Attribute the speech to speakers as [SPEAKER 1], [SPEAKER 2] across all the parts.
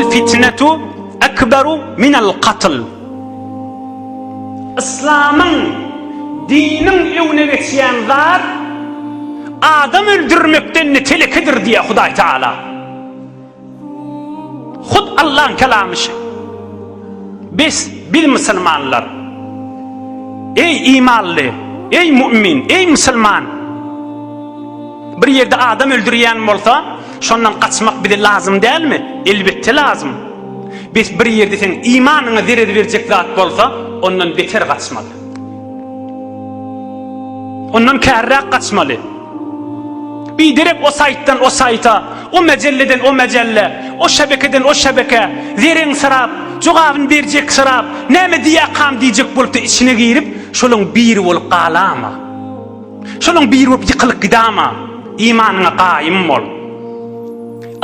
[SPEAKER 1] El fitnetu ekberu minel katl. Yslamyň, diniň öňüne geçýän zat adam öldürmekden-de telekedir diýýär Hudaý Tagala. Hut Allaň kelamy şi. Bes biz musulmanlar. Eý imanly, eý mu'min, eý musulman! Bir ýerde adam öldürýän bolsa, şondan gaçmak bize lazym dälmi? Elbetde lazym. Bes bir ýerde seň imanyňa zerer berjek zat bolsa, ondan beter gaçmaly. Ondan kärräk gaçmaly. Biderek o saýtdan o saýta, o mejelleden o mejellä, o şebekeden o şebekä zereň syrap, jogabyny berjek syrap, näme diýýäkam diýjek bolup-da içine girip, şolaň biri bolup galama. Şolaň biri bolup ýykylyp gidama. Imanyňa gaýym bol.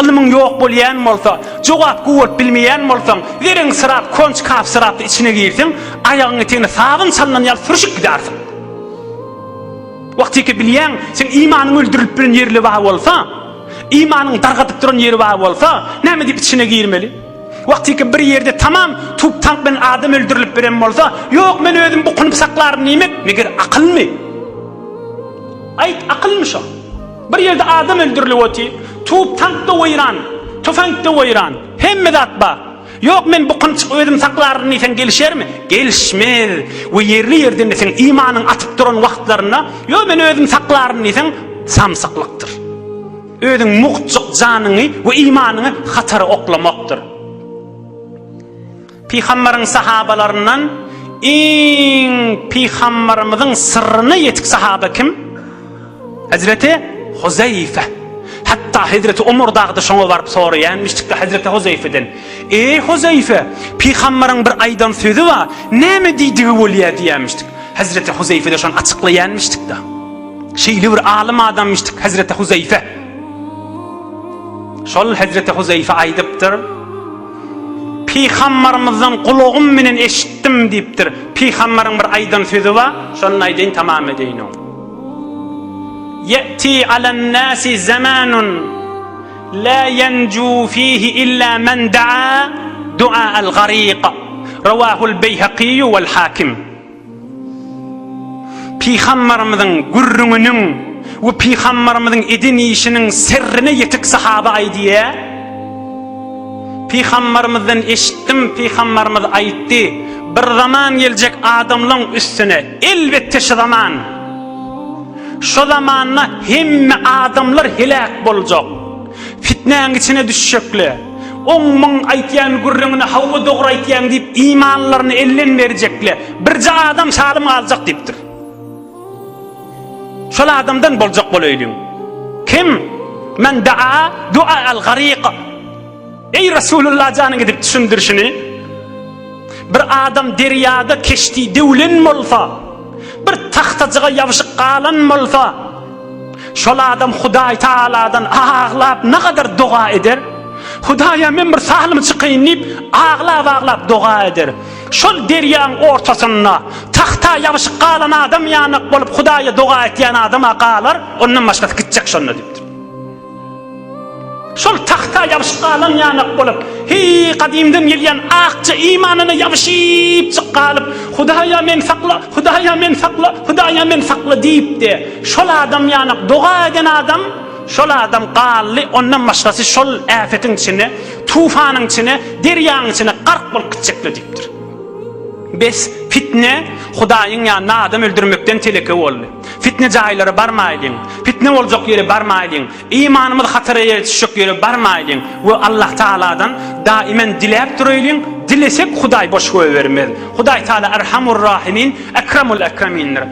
[SPEAKER 1] Ylmyň ýok bolýan bolsa, jogap guwup bilmeýän bolsaň, zereň syrap, konçkap syrap-da içine girseň, aýagyň etegine sabyn çalnan ýaly sürşüp gidersiň. Wagtyky bilýäň, seň imanyň öldürilip bilen ýerli bar bolsa, imanyň dargadyp duran ýeri bar bolsa, näme diýip içine girmeli? Wagtyky bir ýerde tamam tup tank bilen adam öldürilip bilen bolsa, ýok men özüm bukunyp saklaryn diýmek, meger akylmy? Aýt, akylmy şo? Bir ýerde adam öldürilip otyr, tup tank-da weýran, tüfeňk-de weýran, hemme zat bar. Ýok, men bukunçyk özüm saklaryn diýseň gelişermi? Gelişmez. We ýerli ýerden-de seň imanyň atyp duran wagtlarynda, Ýok, men özüm saklaryn diýseň, samsyklykdyr. Özüň mugtjyk janyňy we imanyňy hatara oklamakdyr. Pygambaryň sahabalaryndan iň pygambarymyzyň syrryna ýetik sahaba kim? Hezreti Huzeýfe. Hatda Hezreti Omar dagy-da şoňa baryp soraýanmyşdyk-da Hezreti Huzeýfeden, Eý, Huzeýfe, pygambaryň bir aýdan sözi bar, näme diýdigi bolýar diýýänmişdik. Hezreti Huzeýfe-de şony açyklaýanmyşdyk-da. Şeýle bir alym adammyşdyk Hezreti Huzeýfe. Şol Hezreti Huzeýfe aýdypdyr, Pygambarymyzdan gulagym bilen eşitdim diýipdir. Pygambaryň bir aýdan sözi bar, şony aýdaýyn tamam edeýin. Ýe'ti alan-nasi zamanun la ýenju fihi illa men da'a du'a'al gariq. Rawahul Beýhakiýu wal Hakim. Pygambarymyzyň gürrüňiniň we pygambarymyzyň eden işiniň sirrine ýetik sahaba aýdýar. Pygambarymyzdan eşitdim, pygambarymyz aýtdy, bir zaman geljek adamlaň üstüne, elbetde şu zaman. Şo zamanda hemme adamlar heläk boljak. Fitnäň içine düşjekle. Oň muň aýtýan gürrüňine hawa dogry aýtýaň diýip imanlaryny elden berjekle. Birje adam salym galjak diýipdir. Şol adamdan boljak bolaýlyň. Kim? Men daa dua al gariq. Eý Resulullah janyň edip düşündirişini. Bir adam derýada keşdi döwlen bolsa, bir tagtajyga ýabşyk galan bolsa, şol adam Hudaý Tagaladan aglap nagadar doga eder. Hudaýa men bir salym çykaýyn diýip aglap-aglap doga eder. Şol derýaň ortasynda tagta ýabşyk galan adam ýanak bolup Hudaýa doga etýän adama galar, ondan başgasy gitjek şonda diýipdir. Şol tagta ýabşyp galan ýanak bolup, heý, gadymdan gelýän akja imanyna ýabşypjyk galyp, Hudaýa meni sakla, Hudaýa meni sakla, Hudaýa meni sakla diýip-de, şol adam ýanak doga eden adam, şol adam galdy, ondan başgasy şol äpetiň içine, tufanyň içine, derýaň içine gark bolup gitjekler diýipdir. Bes, fitne Hudaýyň ýanynda adam öldürmekden teleke boldy. Fitne jaýlara barmaýlyň. Fitne boljak ýere barmaýlyň. Imanymyz hatara ýere düşjek ýere barmaýlyň we Allah Tagaladan daimen diläp duraýlyň. Dilesek Hudaý boş goýbermez. Hudaý Tagala Erhamur Rahimin, Ekramul Ekremindir.